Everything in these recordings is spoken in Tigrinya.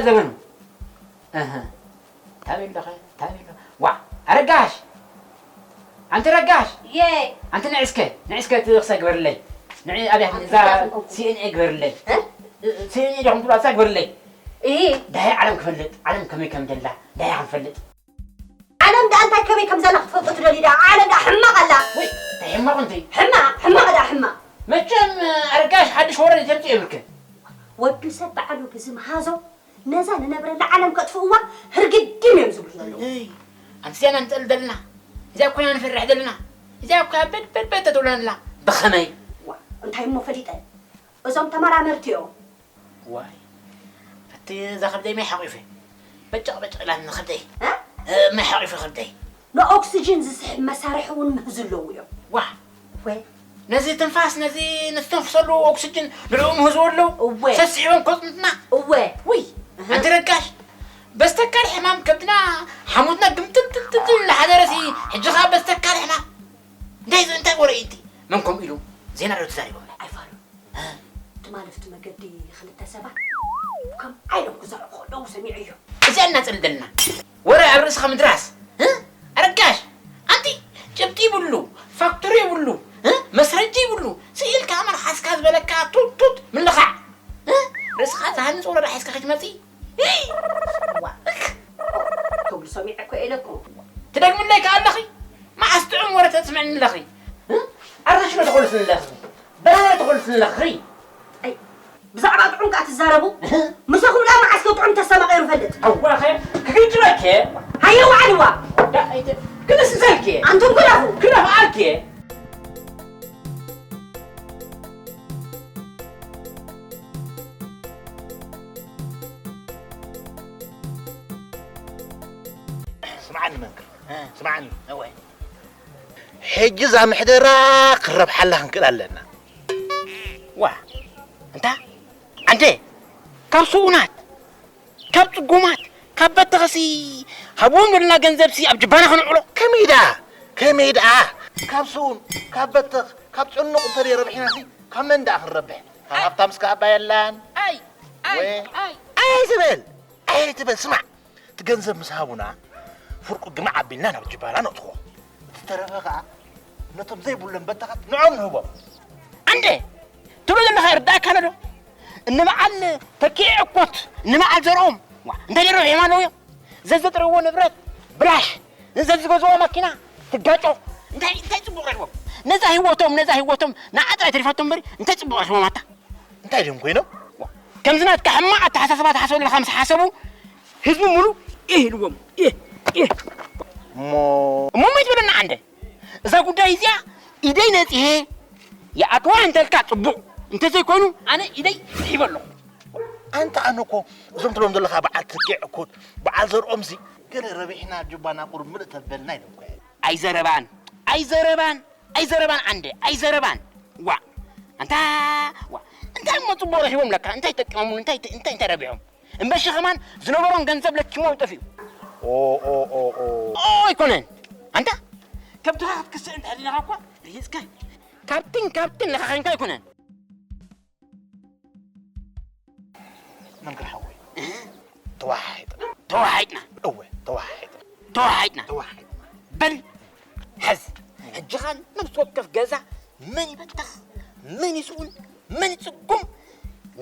ዘበኑ። እህ። ታበይ ኣለኸ? ታበይ ኣለኸ? ዋ፣ ኣረጋሽ! ኣንቲ ረጋሽ! እየ። ኣንቲ ንዕስከ፣ ንዕስከ እቲ ክሰ ግበርለይ። ንዕ ኣብያ እዛ ሲኤንኤ ግበርለይ። እ? ሲኤንኤ ዲኹም ትብላ፣ እዛ ግበርለይ። እሂ። ዳሃይ ዓለም ክፈልጥ፣ ዓለም ከመይ ከም ደላ፣ ዳሃይ ክንፈልጥ። ዓለም ደኣ እንታይ ከመይ ከም ዘላ ክትፈልጦ ትደልዩ ደኣ? ዓለም ደኣ ሕማቕ ኣላ። ወይ፣ እንታይ ሕማቕ እንታይ? ሕማቕ፣ ሕማቕ ደኣ ሕማቕ። መቸም ኣረጋሽ ሓድሽ ወረ ተምጽእ የብልክን። ወዲ ሰብ ባዕሉ ብዝምሃዞ ነዛ ንነብረላ ዓለም ከጥፍእዋ ህርግድም እዮም ዝብሉ ዘለዉ። እይ፣ ኣንቲ እዚኣ ኢና ንጥእል ዘለና። እዚኣ እኮ ኢና ንፈርሕ ዘለና። እዚኣ እኮ በድ በድ በድ ተትብለና ኣላ። ብኸመይ? ዋ፣ እንታይ እሞ ፈሊጠ? እዞም ተመራመርቲ እዮም። ዋይ፣ ኣቲ እዛ ከብደይ ማይ ሓቂፈ። በጨቕ በጨቕ ኢላትኒ ከብደይ። እ? እ፣ ማይ ሓቂፈ ከብደይ። ንኦክስጅን ዝስሕብ መሳርሒ እውን ምህዙ ኣለዉ እዮም። ዋ፣ እወ። ነዚ ትንፋስ፣ ነዚ ንስተንፍሰሉ ኦክስጅን ንዕኡ ምህዝዎ ኣለዉ። እወ። ሰስሒቦም ከጽንትና። እወ። ውይ፣ እህ። ኣንቲ ረጋሽ፣ በስተካል ሕማም ከብድና ሓሞትና ግምጥልጥልጥል እናሓደረሲ፣ ሕጂ ኸኣ በስተካል ሕማም። እንታይ፣ እንታይ ወረ እዩ እቲ? መን ከምኡ ኢሉ? ዜና ዶ ተዛሪቦም? ኣይፋሉን። እ? ትማሊ ኣብቲ መገዲ ክልተ ሰባት ከም ዓይኖም ክዘርዑ ከለዉ ሰሚዐዮም። እዚኣ እናጸልደልና ወረ ኣብ ርእስኻ ምድራስ፣ እ? ኣረጋሽ፣ ኣንቲ ጭብጢ ይብሉ፣ ፋክቶሪ ይብሉ፣ እ? መስረጂ ይብሉ፣ ስኢልካ መልሓስካ ዝበለካ ቱት ቱት ምልኻዕ፣ እ? ርእስኻ ዝሃንጽ ወረዳ ሒዝካ ከይትመጽእ። ዋ፣ እክ! ክብሉ ሰሚዐ እኮ እየ ኢለኩም። ትደግምለይ ከኣ ኣለኺ? መዓስ ጥዑም ወረ ተስምዕኒ ኣለኺ? እ? ኣርተሽ ዶ ትኾልስኒ ኣለኺ? በረረ ትኾልስኒ ኣለኺ? ኣይ፣ ብዛዕባ ጥዑም ከኣ ትዛረቡ? እህ። ምሳኹም ደኣ መዓስ ከ ጥዑም ተስተማቒሩ ይፈልጥ? ኣዋኸ፣ ክግጭረከ? ሃየ፣ ዋዕልዋ! ዳ፣ ኣይተ-፣ ክልስሰልከ? ኣንቱም ግደፉ! ክደፍኣልከ? ስምዓኒ መንክር፣ እ። ስምዓኒ። እወ። ሕጂ እዛ ምሕደራ ክንረብሓላ ክንክእል ኣለና። ዋ፣ እንታ? ኣንተ፣ ካብ ስኡናት፣ ካብ ጽጉማት፣ ካብ በተኸሲ ሃብዎም ዘለና ገንዘብሲ ኣብ ጅባና ከነውዕሎ። ከመይ ደኣ? ከመይ ደኣ? ካብ ስኡን፣ ካብ በተኽ፣ ካብ ጽኑቕ እንተ ደይ ረቢሕናሲ፣ ካብ መን ደኣ ክንረብሕ? ካብ ኣይ። ሃብታምስ ከኣ ኣባ የላን። ኣይ፣ ኣይ፣ ወይ። ኣይ። ኣይትበል፣ ኣይትበል፣ ስማዕ። እቲ ገንዘብ ምስ ሃቡና፣ ፍርቁ ግምዕ ኣቢልና ናብ ጅባና ነእትዎ። እቲ ዝተረፈ ከኣ ነቶም ዘይብሎም በተኻት ንዖም ንህቦም። ኣንደ! ትብሎ ዘለኻ ይርዳእካ ኣሎ ዶ? እኒ በዓል ተኪኤ እኮት፣ እኒ በዓል ዘርኦም፣ ዋ፣ እንታይ ደይ ረብሒም ኣለዉ እዮም? ዘዘጥረዎ ንብረት ብላሽ፣ ዘዝገዝኦ መኪና ትጋጮ። እንታይ፣ እንታይ ጽቡቕ ረኺቦም? ነዛ ህይወቶም፣ ነዛ ህይወቶም ንዓ ጥራይ ተሪፋቶም እምበሪ፣ እንታይ ጽቡቕ ረኺቦም ኣታ? እንታይ ድዮም ኮይኖም? ዋ፣ ከምዚ ናትካ ሕማቕ ኣተሓሳስባ ትሓስብ ኣለኻ ምስ ሓሰቡ፣ ህዝቢ ሙሉእ ኢህ ኢልዎም። ኢህ፣ ኢህ። እሞ እሞ እሞ ኣይትበለና ዓንደ። እዛ ጉዳይ እዚኣ ኢደይ ነጺሄ ይኣትዋ እንተልካ ጽቡቕ፣ እንተዘይኮይኑ ኣነ ኢደይ ስሒበ ኣለኹ። ኣንታ ኣነ እኮ እዞም ትብሎም ዘለኻ በዓል ትርኪ ዕኩት፣ በዓል ዘርኦምሲ ገለ ረቢሕና ጁባና ቁሩብ ምልእ ተበልና ኢሎም እኮ እዮም። ኣይዘረባን፣ ኣይዘረባን፣ ኣይዘረባን ዓንደ፣ ኣይዘረባን። ዋ፣ ኣንታ፣ ዋ፣ እንታይ እሞ ጽቡቕ ረኺቦም ለካ? እንታይ ጠቂሞምሉ? እንታይ፣ እንታይ፣ እንታይ ረቢሖም? እምበሺ ከማን ዝነበሮም ገንዘብ ለኪሞ ጠፊኡ። ኦ፣ ኦ፣ ኦ፣ ኦ። ኦ፣ ኣይኮነን። ኣንታ፣ ከብትኻ ክትክስእ እንድሕር ደሊኻ እኳ፣ ርሂጽካ። ካብትን ካብትን ለኻኺንካ ኣይኮነን። መንክር ሓወይ፣ እህ። ተወሓሒጥና። ተወሓሒጥና። እወ፣ ተወሓሒጥና። ተወሓሒጥና። ተወሓሒጥና። በል፣ ሕዝ። ሕጂ ኸኣ ነብሲ ወከፍ ገዛ መን ይበተኽ፣ መን ይስኡን፣ መን ይጽጉም፣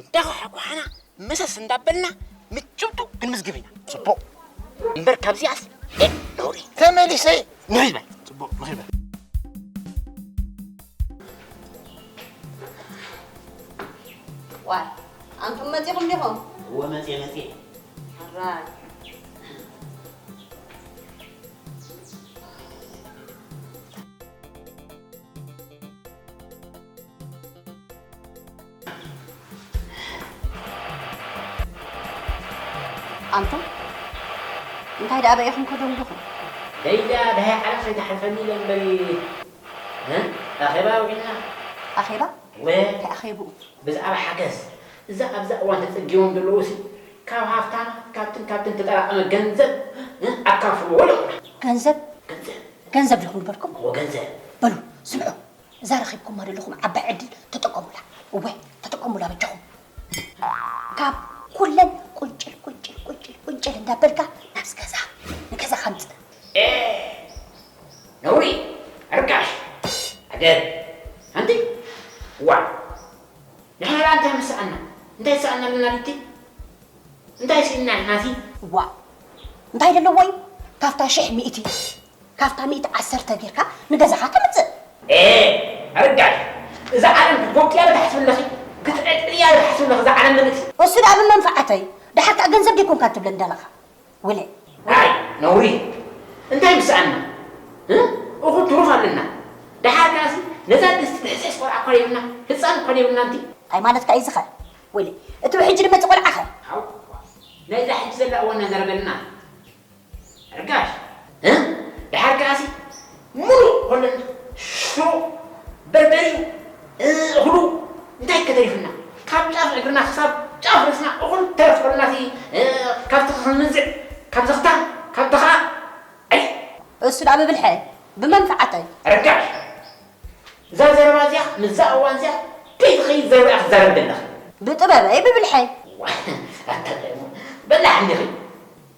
እንዳኳሓኳሕና መሰስ እንዳበልና ምጭብጡ ክንምዝግብ ኢና። ጽቡቕ። እምበር ካብዚኣስ፣ ኤ፣ ነውሪ። ተመሊሰ። ንኺድ በል። ጽቡቕ፣ ንኺድ በል። ዋይ፣ ኣንቱም መጺኹም ዲኹም? እወ፣ መጺኤ፣ መጺኤ። ኣራይ። ኣንቱም እንታይ ደኣ በኢኹም ከደንጉኹም? ደይዳ ደሃይ ዓለም ከይትሓልፈኒ ኢለ እምበሪ፣ እ? ኣኼባ ውዒልና። ኣኼባ? ወ- እንታይ ኣኼብኡ? ብዛዕባ ሓገዝ፣ እዛ ኣብዛ እዋን ተጸጊሞም ዘለዉ ሲ፣ ካብ ሃፍታማት፣ ካብትን ካብትን ተጠራቐመ ገንዘብ፣ እ? ኣካፍልዎ ኣለኹና። ገንዘብ? ገንዘብ። ገንዘብ ዲኹም ዝበልኩም? እወ፣ ገንዘብ። በሉ፣ ስምዑ። እዛ ረኺብኩማ ዘለኹም ዓባይ ዕድል ተጠቀሙላ። እወ፣ ተጠቀሙላ በጃኹም። ካብ ኩለን ቁንጭል ቁንጭል ቁንጭል ቁንጭል እንዳበልካ ናብዚ ገዛ ንገዛ ከምፅእ። ኤ፣ ነውሪ፣ ርካሽ፣ ዓገብ፣ ኣንቲ፣ ዋ፣ ንሕና ደኣ እንታይ ምስ ሰኣና? እንታይ ዝሰኣና ኣለና ድቲ? እንታይ ስኢና ንሕናሲ? ዋ፣ እንታይ ደለዎ እዩ? ካብታ ሽሕ ሚእቲ፣ ካብታ ሚእቲ ዓሰርተ ጌርካ ንገዛኻ ከምጽእ። ኤ፣ ኣረጋሽ፣ እዛ ዓለም ክትጎብጥያ ዶ ትሓስቢ ኣለኺ? ክትዕጥጥያ ዶ ትሓስቢ ኣለኺ? እዛ ዓለም ምልእቲ። እሱ ደኣ ብመንፈዓተይ፣ ደሓር ከኣ ገንዘብ ደይኮንካ ትብለኒ ደለኻ? ወለ። ኣይ፣ ነውሪ። እንታይ ምስ ሰኣና? እ? እኹል ትሩፍ ኣለና። ደሓር ከኣሲ ነዛ ድስቲ ትሕስሕስ ቆልዓ እኳ የብልና፣ ህጻን እኳ የብልና እንቲ። እንታይ ማለትካ እዩ ዝኸ? ወለ፣ እቲ ብሕጂ ዝመጽእ ቆልዓኸ? ሓው፣ ናይዛ ሕጂ ዘላ እዋን እናዘረበልና። ርጋሽ፣ እ? ደሓር ከኣሲ ሙሉእ ኮለና ሽሮ፣ በርበሪኡ፣ እ፣ እኽሉ እንታይ ከተሪፍና? ካብ ጫፍ እግርና ክሳብ ጫፍ ርእስና እኹል ተረፍ ኮለና፣ እቲ፣ እ፣ ካብቲ ክንዝዕ፣ ካብ ዘኽታ፣ ካብቲ ኸኣ፣ ኣይ! እሱ ደኣ ብብልሐ፣ ብመንፈዓተይ። ርጋሽ! እዛ ዘረባ እዚኣ፣ ምስዛ እዋን እዚኣ ከይትኸይድ ዘረባ ኢኻ ክትዛረቢ ዘለኺ። ብጥበበይ፣ ብብልሐይ። ዋ፣ ኣታ ጥዑም በላሕ እንዲኺ።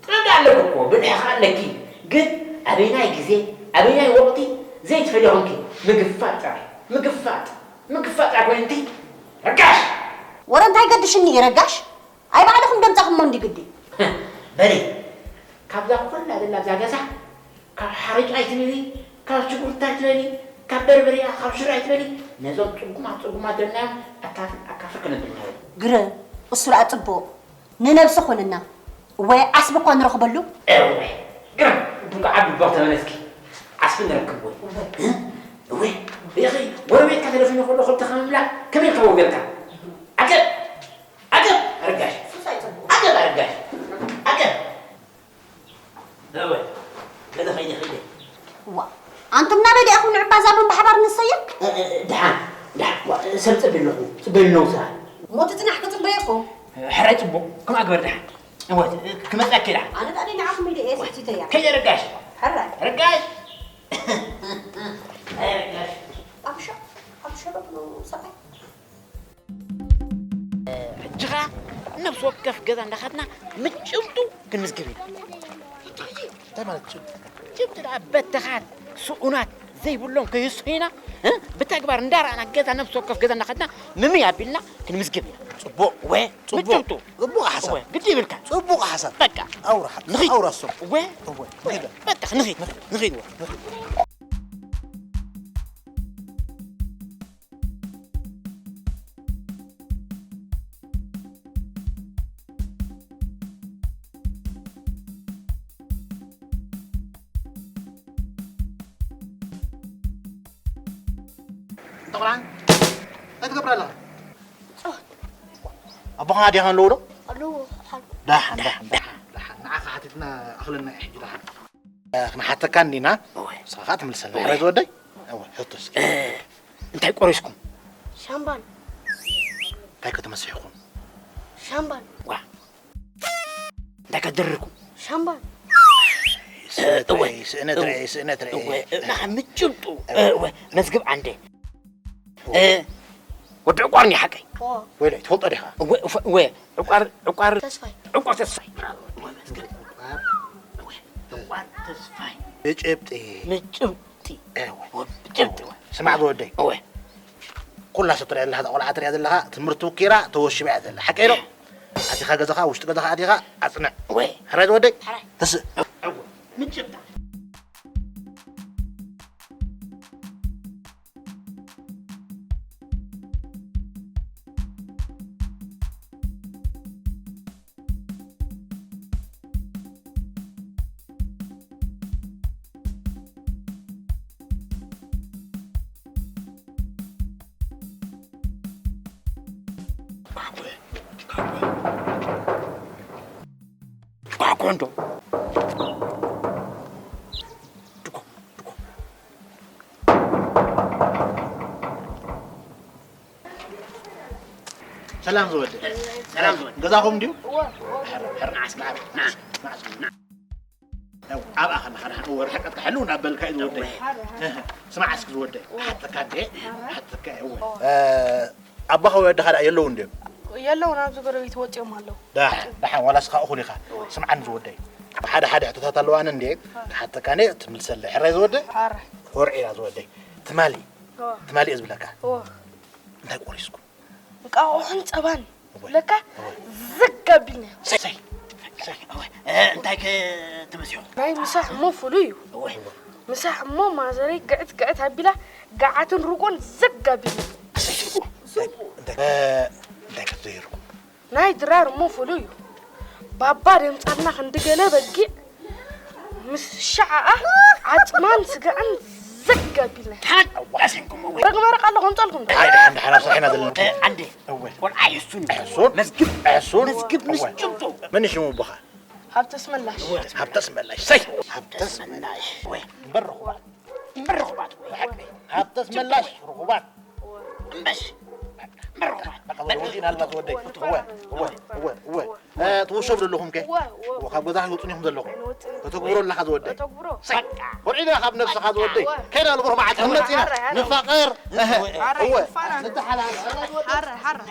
ጥበብ ኣለኪ እኮ፣ ብልሒ ኸኣ ኣለኪ። ግን ኣበይናይ ግዜ፣ ኣበይናይ ወቕቲ ዘይትፈልዮ ኾንኪ። ምግፋጥ ጥራይ፣ ምግፋጥ፣ ምግፋጥ ጥራይ ኮይኑ እቲ ረጋሽ። ወረ እንታይ ገድሽኒ እዩ ረጋሽ? ኣይ ባዕልኹም ደምጻኹሞ እንዲ ግዲ። በሊ፣ ካብዛ ኩላ ዘላ ኣብዛ ገዛ ካብ ሓርጭ ኣይትበሊ፣ ካብ ሽጉርቲ ኣይትበሊ፣ ካብ በርበረ፣ ካብ ሽሮ ኣይትበሊ። ነዞም ጽጉማት ጽጉማት ደልናዮም ኣካፍ-፣ ኣካፍል ክነብል ኢና። ግረ፣ እሱ ደኣ ጽቡቕ። ንነብሲ ኾንና። እወ፣ ዓስቢ እኳ ንረኽበሉ። እወ፣ ግረ፣ ድንኳ ዓቢ እባ ተመለስኪ። ዓስቢ ንረክብ ወይ? እወ፣ ሪኢኺ፣ ጎረቤትካ ተደፊኑ ከሎ ክልተ ከምብላ ከመይ ኢልካ ወገርካ? ዓገብ! ዓገብ! ኣረጋሽ! ሱስ ኣይጽቡቕ። ዓገብ ኣረጋሽ! ዓገብ! እወ፣ ከይደ፣ ከይደ፣ ከይደ። ዋ፣ ኣንቱም ናበይ ዲኣኹም ንዕባዛብን ብሓባር ንሰየም? እ፣ እ፣ ደሓን፣ ደሓን። ዋ፣ ሰብ ጽበዩ ኣለኹ፣ ጽበዩ ኣለኹ፣ ስራሕ። እሞ ትጽናሕ ክጽበየኩም? ሕራይ ጽቡቕ፣ ከምኣ ግበር ደሓን። እወ፣ ክመጽኣኪ ደሓን። ኣነ ታዲያ ንዓኹም ኢለ እየ ሰቲተያ። ከይደ ኣረጋሽ። ሕራይ። ኣረጋሽ። ኣረጋሽ። ኣብ ሸ-፣ ኣብ ሸበጥ ነው ሰብኣይ። ሕጂ ኸኣ ነፍሲ ወከፍ ገዛ እንዳኸድና ምጭምጡ ክንምዝግብ ኢና። እንታይ ማለት ጭምጡ? ጭምጡ ደኣ በተኻት፣ ስኡናት ዘይብሎም ከይስሑና፣ እ? ብተግባር እንዳረኣና ገዛ ነፍሲ ወከፍ ገዛ እንዳኸድና ምምይ ኣቢልና ክንምዝግብ ኢና። ጽቡቕ። ወ-፣ ጽቡቕ። ምጭምጡ። ጽቡቕ ሓሳብ። ወ-፣ ግዲ ይብልካ። ጽቡቕ ሓሳብ። በቃ። ኣውራ ሓ-፣ ንኺድ። ኣውራ እሶም። ወ-፣ ወ-፣ ንኺድ። በቃ ንኺድ። ንኺድ። ንኺድ። ወ-፣ ንኺድ። እንተ ቁልዓ፣ እንታይ ትገብር ኣለኻ? ጸወት። ኣቦኻ ኣዴኻን ኣለዉ ዶ? ኣለዉ፣ ሓሉ። ደሓን፣ ደሓን፣ ደሓን፣ ደሓን። ንዓኻ ሓቲትና ኣኽለና እዩ ሕጂ ደሓን። ክንሓተካ እንዲና፣ እወ። ንስኻ ኸኣ ትምልሰልና። እወ። ሕራይ ዝወደይ? እወ፣ ሕቶ እስኪ። እ፣ እንታይ ቆሪስኩም? ሻምባን። እንታይ ከ ተመሲሕኩም? ሻምባን። ዋ። እንታይ ከ ድርርኩም? ሻምባን። ስእነት እወ። ርኣይ፣ ስእነት እወ። ርኣይ፣ ስእነት ርኣይ። እወ፣ እና ምጭምጡ። እወ። እወ፣ መዝግብ ዓንደ። እ፣ ወዲ ዕቋር እኒ ሓቀይ። እወ። ወይለይ፣ ትፈልጦ ዲኻ? እወ፣ እወ፣ እወ፣ ዕቋር፣ ዕቋር፣ ተስፋይ። ዕቋር ተስፋይ። ብራቮ፣ እወ፣ መዝገብ። ዕቋር፣ እወ፣ ዕቋር ተስፋይ። ብጭብጢ። ምጭብጢ። እወ። እወ፣ ብጭብጢ፣ እወ። ስማዕ ዝወደይ። እወ። ኩላ ሰብ ትሪኣ ዘለኻ፣ እታ ቆልዓ ትሪኣ ዘለኻ፣ ትምህርቲ ውኪራ፣ ተወሽባ እያ ዘላ። ሓቀይ ዶ? ኣቲኻ ገዛኻ፣ ውሽጢ ገዛኻ ኣቲኻ፣ ኣጽንዕ። እወ። ሕራይ ዝወደይ? ሕራይ። ተስእ። እወ። ምጭብጣ። ኳኳ እንዶ። ድጎም፣ ድጎም። ሰላም ዝወደ። ሰላም ዝወደ። ገዛኹም ድዩ? እወ፣ እወ። ሕር፣ ሕር፣ ንዓስ፣ ንዓስ፣ ንዓስ፣ ንዓስ። ያው፣ ኣብኣ ከለኻ ደሓን፣ እወ፣ ርሕቀትካ ሕልው እንዳበልካ እዩ ዝወደይ። እወ። እህ፣ ስማዕ እስኪ ዝወደይ። እወ። ሓተካ እንዴ? እወ። ሓተካ፣ እወ። እወ። እ፣ ኣቦኻ ወይ ኣደኻ ደኣ የለውን ድዮም? የለውን፣ ኣብዚ ጎረቤት ወፂኦም ኣለዉ። ደሓን ደሓን፣ ዋላ እስኻ እኹል ኢኻ። ስምዓኒ ዝወደይ፣ ሓደ ሓደ ሕቶታት ኣለዋኒ እንዴ? ክሓተካ እኔ ትምልሰለይ። ሕራይ ዝወደይ? ሕራይ። ወርዒ ኢላ ዝወደይ። ትማሊ እወ። ትማሊ እየ ዝብለካ። እወ። እንታይ ቆሪስኩም? እንቃቑሖን ጸባን እወ። ለካ እወ። ዘጋቢና። ሰይ፣ ሰይ፣ ሰይ፣ እወ። እ፣ እንታይ ከ ትመስዮ? ናይ ምሳሕ እሞ ፍሉይ እዩ። እወ። ምሳሕ እሞ ማዘረይ ግዕት ግዕት ኣቢላ ገዓትን ርጎን ዘጋቢና። ሰይ፣ እንታይ፣ እንታይ፣ እ፣ እንታይ ከ ትዘይርኩም? ናይ ድራር እሞ ፍሉይ እዩ። ባባ ደምጻልና ክንዲ ገለ በጊዕ ምስ ሸዓኣ ዓጽማን ስጋኣን ዘግ ኣቢልና። ሓቅ ኣዋሲንኩም እወ። ረግ መረቕ ኣሎ ከምጸልኩም። ደሓን፣ ደሓን፣ ደሓን፣ ኣብ ስራሕ ኢና ዘለና። እ፣ ኣንዴ። እወ። ቆልዓ ይሕሱን። ይሕሱን። መዝግብ። ይሕሱን። መዝግብ ምስ እወ። ጭብጡ። መን እዩ ሽሙ ኣቦኻ? ሃብተስ መላሽ። እወ። ሃብተስ መላሽ። ሰይ። ሃብተስ መላሽ። እወ። እምበር ርኹባት። እምበር ርኹባት። ብሓቂ። ሃብተስ መላሽ ርኹባት። እምበሽ። እምበር ርኹባት። በቃ ወዲ ናልባት ወደይ። እወ፣ እወ፣ እወ፣ እወ። እ፣ ትውሰዱ ዘለኹም ከ? እወ፣ እወ። እወ፣ ካብ ገዛ ይወጹን ኢኹም ዘለኹም። ኣይንወጽን። ተተግብሮ ኣለኻ ዝወደይ። ተተግብሮ። ሰይ። በቃ። ወርዒ ዶ ካብ ነብስኻ ዝወደይ? እወ። ከይዳ ንብሮ መዓልቲ ክንመጽእ ኢና። ሓራይ፣ ሓራይ። ንፋቐር። እህ፣ ሓራይ፣ እወ። ይፋና። ንተሓላለ። ሓራይ፣ ሓራይ።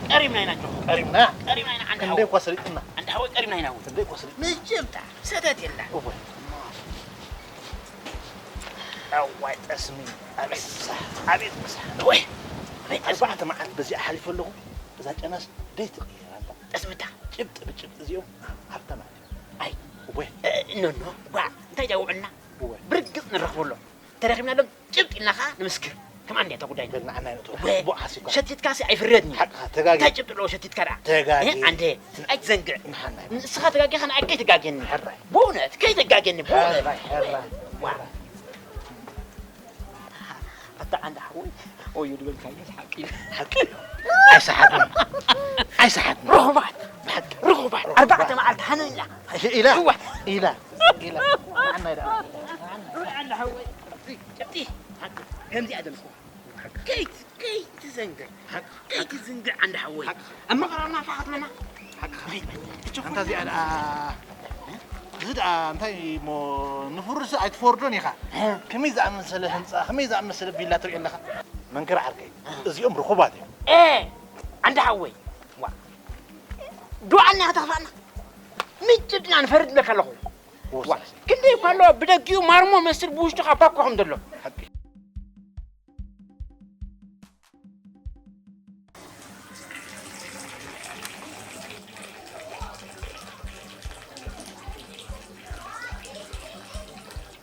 ቀሪብና ኢና ጆ። ቀሪብና? ቀሪብና ኢና፣ ዓንዲ ክንደይ ሓወይ። እኳ ሰሊጥና። ዓንዲ ሓወይ፣ ቀሪብና ኢና። ክንደይ እኳ ሰሊጥና። መጀምታ ሰተት የላ። እወ። ኣዋይ ጠስሚ፣ ኣቤት ምሳሕ፣ ኣቤት ምሳሕ። እወ። ኣቤት ጠስሚ። ኣርባዕተ መዓልቲ በዚኣ ሓሊፈ ኣለኹ። እዛ ጨናስ ደይ ትቕየር ኣንታ። ጠስምታ። ጭብጢ ብጭብጢ እዚኦም ሃብታም ኣትዮም። ኣይ። እወ። እ፣ ኖ፣ ኖ፣ ጓ፣ እንታይ ዳውዕልና? እወ። ብርግጽ ንረኽበሎም። ተረኺብናሎም ጭብጥ ኢልና ኸዓ ንምስክር። ከም ኣንድያ እታ ጉዳይ። በል ንዓና ይነእትዎ። ወ-፣ ጽቡቕ ሓሲብካ። ሸቲትካሲ ኣይፍረድን እዩ። ሓቅኻ፣ ተጋጊ-፣ እንታይ ጭብጥ ኣለዎ ሸቲትካ ደኣ? ተጋጊ-፣ እህ? ኣንዴ፣ ኣይትዘንግዕ። ንሓና ይበል። ንስኻ ተጋጊኻ ንኣከይ ተጋግየኒ። ሕራይ። ብእውነት፣ ከይተጋግየኒ፣ ብእውነት። ሕራይ፣ ሕራይ፣ ዋ። ሕራይ። ኣታ ዓንዲ ሓወይ፣ ኦዩ ድበልካዮ ሓቂ እዩ። ሓቂ እዩ። ኣይሰሓትን። ኣይሰሓትን። ርኹባት። ብሓቂ። ርኹባት። ርኹባት። ኣርባዕተ መዓልቲ ሃነን ኢላ። ኢላ። እዋ። ኢላ። ኢላ። ንዓና ኢላ። ርኹባት ዓንዲ ሓወይ። ጭብጢ፣ ጭብጢ፣ ከምዚኣ ደልኩ። ከይት-፣ ከይትዘንግዕ። ከይትዝንግዕ ዓንዲ ሓወይ። ኣብ መቕረብና ፋሕ ክትብለና። ሓቅኻ። ኣንታ እዚኣ ደኣ፣ እዚ ደኣ እንታይ እሞ ንፍርሲ ኣይትፈርዶን ኢኻ። ከመይ ዝኣመሰለ ህንጻ፣ ከመይ ዝኣመሰለ ቪላ ትርኢ ኣለኻ። መንክር ዓርከይ፣ እዚኦም ርኹባት እዮም። ኤ፣ ዓንዲ ሓወይ። ዋ። ዱዓና ከተኽፋና። ምጭድና ንፈርድ ለካ ኣለኹ። ዋ። ክንደይ እኳ ኣለዋ፣ ብደጊኡ ማርሞ መስል ብውሽጡ ኻባ እኳ ከም ዘሎ። ሓቂ።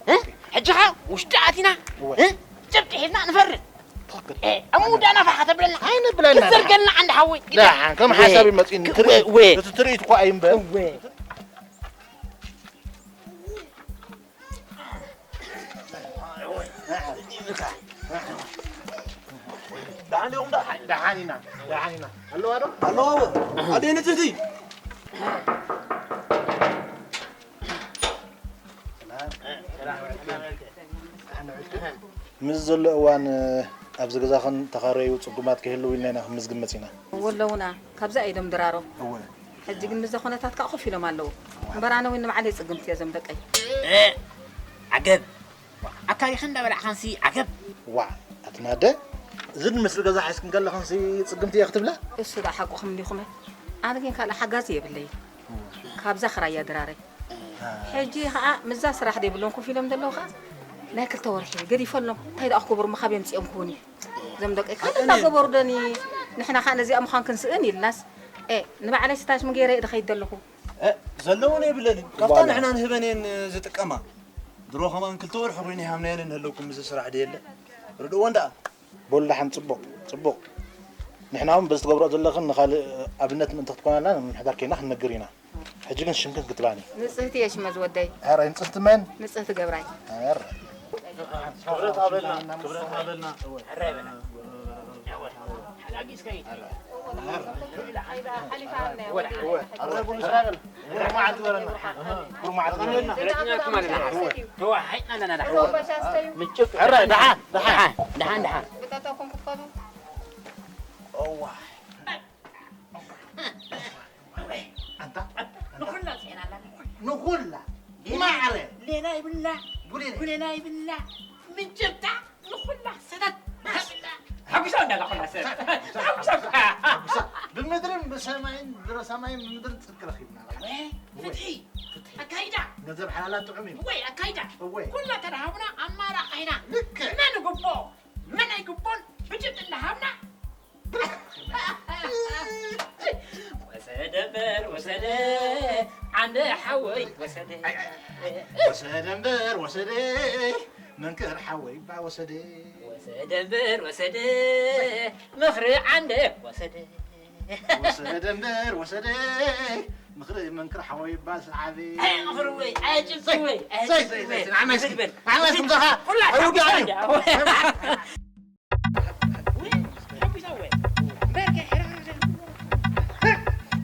እ? ሕጂ ኸዓ ውሽጢ ኣቲና፣ እወ። እ? ጭብጢ ሒዝና ንፈርድ። ትኽክል። እ፣ ኣብ መወዳእና ፋሕ ከተብለና። ኣይነብለና። ክትዘርገልና ዓንዲ ሓወይ። ደሓን፣ ከም ሓሳብ እዩ መፂኡኒ። እወ፣ ትርኢት፣ እወ። እቲ ትርኢት እኮ እዩ እምበር። እወ። ደሓን ዲኹም ደኣ? ደሓን ኢና፣ ደሓን ኢና። ኣለዋ ዶ? ኣለዋ፣ ኣደይ ንጽህቲ። ምስ ዘሎ እዋን ኣብዚ ገዛኽን ተኻረዩ ጽጉማት ክህልው ኢልና ኢና ክንምዝግብ መጺና። ወለውና ካብዛ ኢዶም ድራሮ። እወ። ሕጂ ግን ምስዛ ኩነታት ከዓ ኮፍ ኢሎም ኣለዉ። እምበር ኣነ እውን ንባዕለይ ጽግምቲ እየ እዞም ደቀይ። እ፣ ዓገብ። ኣካይኸ እንዳበላዕኻንሲ ዓገብ። ዋዕ፣ ኣቲ ናደ፣ እዚ ዝመስል ገዛ ሒዝክን ከለኽንሲ ጽግምቲ እየ ክትብላ? እሱ ደኣ ሓቁኹም እንዲኹም። ኣነ ግን ካልእ ሓጋዚ የብለይ። እወ። ካብዛ ክራያ ድራረይ። እ። ሕጂ ኸዓ ምስዛ ስራሕ ደይብሎም ኮፍ ኢሎም ዘለዉ ኸዓ ናይ ክልተ ወርሒ ገዲፈሎም። እንታይ ደኣ ክገብሩ፣ መኻብ የምጽኦም ክውን እዩ። እዞም ደቂ ካልእ እንዳገበሩ ደኒ ንሕና ኸዓ ነዚኣ ምዃን ክንስእን ኢልናስ፣ ኤ፣ ንባዕለይ ስታሽ ምገይረ እየ ድኸይድ ዘለኹ። እ፣ ዘለወን የብለንን። ካብታ ዋላ። ንሕና ንህበን እየን ዝጥቀማ። ድሮ ኸማን ክልተ ወርሒ ኮይኑ ይሃምናየን እንህለውኩም ምስ ስራሕ ድየለ። ርድእወን ደኣ። በሉ ደሓን፣ ጽቡቕ፣ ጽቡቕ። ንሕና እውን በዚ ትገብርኦ ዘለኽን ንኻልእ ኣብነት ምእንቲ ክትኮናልና ንምምሕዳር ኬድና ክንነግር ኢና። ሕጂ ግን ሽምክን ክትብላኒ። ንጽህቲ እየ ሽመ ዝወደይ። ኧረ ንጽህቲ መን? ንጽህቲ ገብራይ። ኧረ። ክብረት ሃበልና፣ ክብረት ሃበልና። ሕራይ በላ። ሕራይ፣ ደሓን፣ ደሓን። ደሓን፣ ደሓን፣ ደሓን። ብጠጠው ክንክፈሉ። እዋ። ኣንታ፣ ንኹላ ዜና ኣላ፣ ንኹላ። ንኹላ። ሌላ። ማዕረ። ሌላ ይብላ። ጉሌላ። ጉሌላ ይብላ። ምንጭርታ ንኹላ ሰተት። ሓጉሳ እንዳላ ኩላ ሰብ። ሓጉሳ። ሓጉሳ። ሓጉሳ። ብምድርን ብሰማይን፣ ብሰማይን ብምድርን ጽድቂ ረኺብና። ወይ፣ ፍትሒ። ፍትሒ። ኣካይዳ። ገንዘብ ሓላላት ጥዑም እዩ። ወይ፣ ኣካይዳ። ወይ። ኩላ ተዳሃብና ኣማራጺ ኢና። ልክዕ። መን ግቦ፣ መን ኣይግቦን ብጭብጢ እንዳሃብና። ወሰደ እምበር ወሰደ፣ ዓንደ ሓወይ ወሰደ። ወሰደ እምበር ወሰደ፣ መንክር ሓወይ እባ ወሰደ። ወሰደ እምበር ወሰደ፣ ምኽሪ ዓንደ ወሰደ። ወሰደ እምበር ወሰደ፣ ምኽሪ መንክር ሓወይ እባ ሰዓበ። ኣይ ምኽሪ ወይ፣ ኣይ ጭብጢ ወይ፣ ኣይ ዘይ፣ ጭብጢ ዘይ፣ ወይ። ዘይ፣ ንዓመስ፣ ንዓመስ ምሳኻ ኩላ ኣይውዳእን እዩ። ሓጉሳ እንዳ።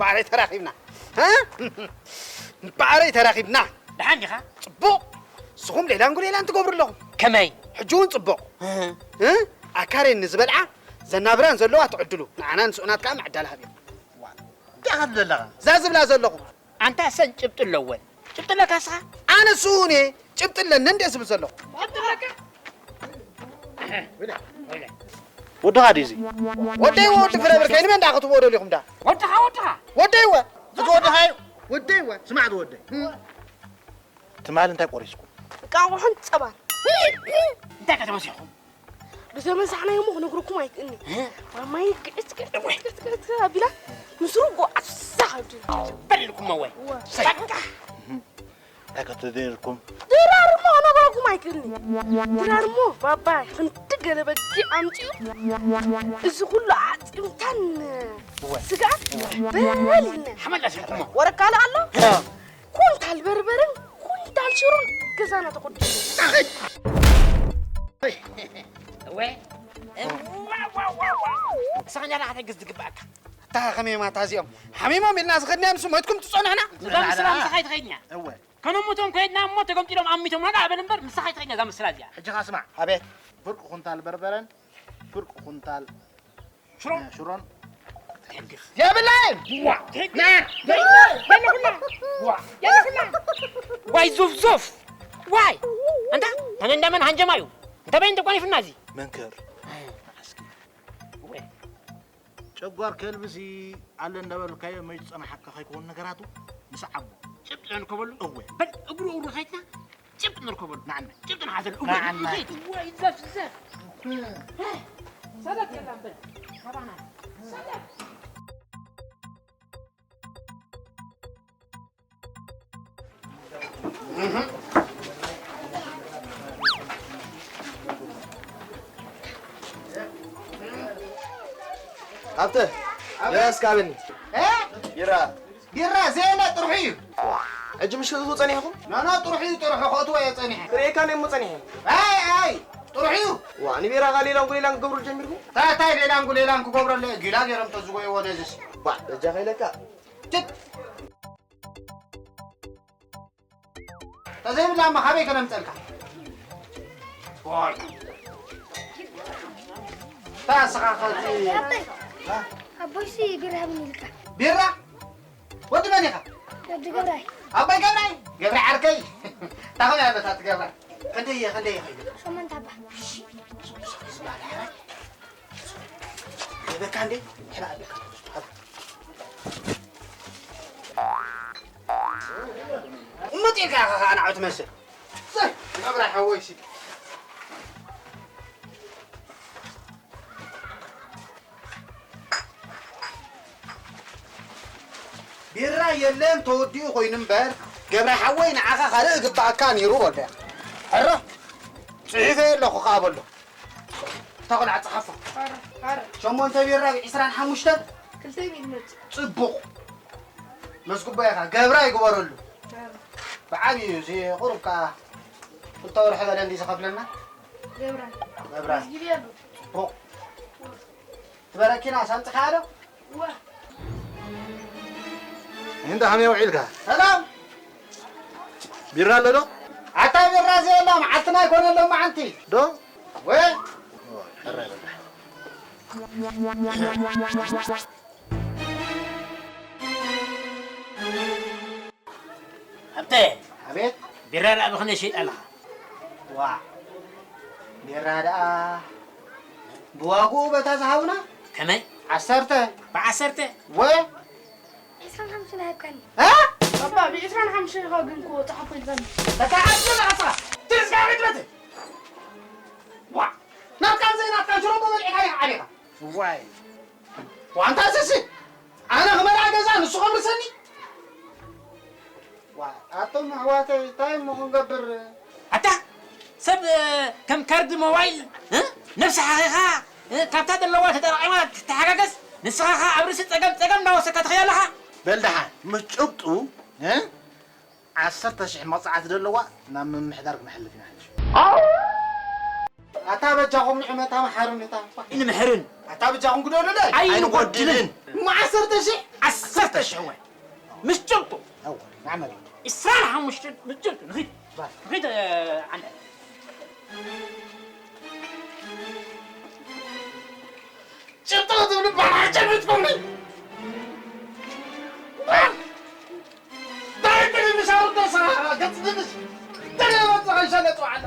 ባዕረይ ተራኺብና። እ? ባዕረይ ተራኺብና። ደሓን ዲኻ? ጽቡቕ። ንስኹም ሌላን ጉሌላን ትገብሩ ኣለኹም። ከመይ? ሕጂ እውን ጽቡቕ። እ? እ? ኣካሬን ንዝበልዓ ዘናብራን ዘለዋ ትዕድሉ። ንዓና ንስኡናት ከኣ ምዕዳል ሃብዮም። እንታይ ኢኻ ትብል ዘለኻ? እዛ ዝብላ ዘለኹ። ኣንታ ሰን ጭብጢ ኣለወን። ጭብጢ ኣለካ እስኻ? ኣነ ስኡን እየ። ጭብጢ ኣለኒ እንዴ ዝብል ዘለኹ። ጭብጢ ኣለካ? ወድኻ ድዩ እዚ? ወደይዎ ወዲ ፍረ ብርከይ ንመን ደኣ ክትብዎ ደሊኹም ደኣ? ወድኻ፣ ወድኻ። ወደይዎ። እቲ ወድኻ እዩ። ወደይዎ። ስማዕ ዝወደይ። ትማሊ እንታይ ቆሪስኩም? እንቃቑሖን ጸባን። እንታይ ከተመሲኹም? ብዘመሳሕናዮ እሞ ክነግረኩም ኣይክእልኒ። እ? ማማይ ግዕት፣ ግዕት፣ እወ። ግዕት፣ ግዕት፣ ግዕት ኣቢላ፣ ምስሩ ጓዕ ኣፍሳ ከብዲ። በልልኩሞ ወይ? እወ። በቃ። እንታይ ከተደርኩም? ድራር እሞ ክነግረኩም ኣይክእልኒ። ድራር እሞ ባባይ፣ ክንዲ ገለ በጊዕ ኣምጺኡ፣ እዚ ኩሉ ኣዕጽምታን እወ። ስጋን እወ። በል ኢልና። ሓመድ ኣስሕኩሞ። ወረቃ ኣሎ? እ። ኩንታል በርበረን ኩንታል ሽሮን ገዛና ተቖዲሱ። እወ። ንስኻ እንዲኻ ክትሕግዝ ዝግብኣካ። ኣታ ከመይ ማታ እዚኦም ሓሚሞም ኢልና ዝኸድናዮም ንሱ ሞይትኩም ትጸንሑና? እዛ ምስላ ምሳኻ ኣይትኸይድን እያ። እወ። ከነሞቶም ከይድና እሞ ተገምጢሎም ኣሚቶምና ደኣ በል እምበር ምሳኻ ኣይትኸይድን እያ እዛ ምስላ እዚኣ። ሕጂ ኸኣ ስማዕ። ኣቤት። ፍርቂ ኩንታል በርበረን ፍርቂ ኩንታል ሽሮ? ሽሮን የብላይን! ዋ! ና! ዋ! ዋይ ዙፍ ዙፍ! ዋይ! ኣንታ ተመንዳመን ሃንጀማዩ! እንተ በይን ተቋኒፍና እዚ! መንክር። ጨጓር ከልብሲ ኣለ እንዳበልካዮ መይቱ ጸናሓካ ከይከውን ነገራቱ ምስ ዓቦ። ጭብጢ ንርከበሉ? እወ። በል እግሩ እግሩ ከይትና ጭብጥ ንርከበሉ። ንዓና። ጭብጥ ንሓዘሉ። ንዓና። እወ፣ ይዘፍ፣ ይዘፍ። ሰደት የላን በል። ካባና። ሰደት። ሃብተ፣ ቢራ እስካብኒ። እ? ቢራ። ቢራ ዜና ጥርሑ እዩ። ሕጂ ምሽ ክትእትዉ ጸኒሕኩም? ኖ፣ ኖ፣ ጥርሑ እዩ፣ ጥርሑ ከእትዎ እየ ጸኒሐ። ክርእየካ እየ እሞ ጸኒሐ። ኣይ፣ ኣይ፣ ጥርሑ እዩ። ዋ፣ ንቢራ ኸኣ ሌላን ጉሌላን ክገብሩ ጀሚርኩም? ታ-፣ ታይ ሌላን ጉሌላን ክገብረሉ እየ? ጊላ ገይሮም ተዝጎይዎ ነዚስ። ባ፣ በጃኻ ኢለካ። ትት። ተዘይብላ እሞ ካበይ ከነምፀልካ? ኦይ። ታ እስኻ ኸዚ ኣቦይ፣ ኣቦይሲ ቢራ ሃብኒ ኢልካ። ቢራ? ወዲ መን ኢኻ? ወዲ ገብራይ። ኣቦይ ገብራይ? ገብራይ ዓርከይ። ታኸም ያለታት ገብራይ። ክንደይ እየ፣ ክንደይ እየ ኸይዱ? ሸሞንተ ኣባ። ዝበሃል ዓራት። ይበካ እንዴ? ሕራ ኣለካ። እምጥ ኢልካ ኢኻ ኸዓ ንዓኡ ትመስል። ሰይ፣ መብርሒ ሓወይሲ። ቢራ የለን ተወዲኡ ኮይኑ እምበር፣ ገብረ ሓወይ ንዓኻ ካልእ እግባኣካ ነይሩ ወደያ። ሕረ፣ ጽሒፈ ኣለኹ ኸዓ በሎ። እታ ቆልዓ ጸሓፎ። ኣረ፣ ኣረ። ሸሞንተ ቢራ ብ ዒስራን ሓሙሽተን። ክልተ ሚእቲ መጽእ። ጽቡቕ። መስግቦ ኢኻ። ገብራ ይግበረሉ። ኣረ። ብዓብዩ እዚ ቁሩብ ከኣ ክልተ ወርሒ በለ እንዲ ዝኸፍለና። ገብራ። ገብራ። መዝጊብ ያሉ። ጽቡቕ። እቲ በረኪና ሳምጽኻ ዶ? እንዳ ሃመ ውዒልካ? ሰላም። ቢራ ኣሎ ዶ? ኣታ ቢራ ዘየላ መዓልትና ኣይኮነሎም መዓልቲ። ዶ? ወ? ሕራይ በላ። ሃብተ፣ ኣቤት። ቢራ ደኣ ብኽንደይ ሸይጣ ኣለኻ? ዋ፣ ቢራ ደኣ ብዋግኡ በታ ዝሃቡና። ከመይ? ዓሰርተ። ብዓሰርተ? ወ? ዕስራን ሓሙሽተን ሃብካኒ። እ? ባባ፣ ብዕስራን ሓሙሽተን ኢኻ ግን እኮ ጸሓፎ ኢልካኒ። በታ ዓዲ ንዓኻ። ትዝጋ ግድበት። ዋ፣ ናትካን ዘይናትካን ሽሮቦ በሊዕካ ዲኻ ዓሊኻ? ዋይ። ዋንታ ስሲ፣ ኣነ ክመርዓ ገዛ ንሱ ከምርሰኒ? ዋ፣ ኣቶም ኣሕዋተይ፣ እንታይ እሞ ክንገብር? ኣታ፣ ሰብ፣ እ፣ ከም ካርድ ሞባይል፣ እ፣ ነብሲ ሓኺኻ፣ እ፣ ካብታ ዘለዋ ተጠራቒማ ትተሓጋገዝ፣ ንስኻ ኸኣ ኣብ ርእሲ ጸገም፣ ጸገም እናወሰድካ ትኸይድ ኣለኻ። በል ደሓን፣ ምስ ጭብጡ፣ እ፣ ዓሰርተ ሽሕ መቕጻዕቲ ዘለዋ ናብ ምምሕዳር ክነሕልፍ ኢና ሕጂ። ኣታ በጃኹም ንዕመታ መሓሩን እታ። ንምሕርን። ኣታ በጃኹም ግደሉለይ። ኣይንጎድልን። እሞ ዓሰርተ ሽሕ? ዓሰርተ ሽሕ እወ። ምስ ጭብጡ። እወ፣ ንዓመል። ዕስራን ሓሙሽተን ምስ ጭብጡ። ንኺድ። ባይ። ንኺድ፣ እ፣ ዓንደ። ጭብጡ ክትብሉ ባሕሪ ጨቢጥኩምኒ። እንታይ ትብል ምሽ ኣውርዶ ሰ-፣ ገጽ ድንሽ? እንታይ ወጽኻ ይሸለጥ ውዓለ?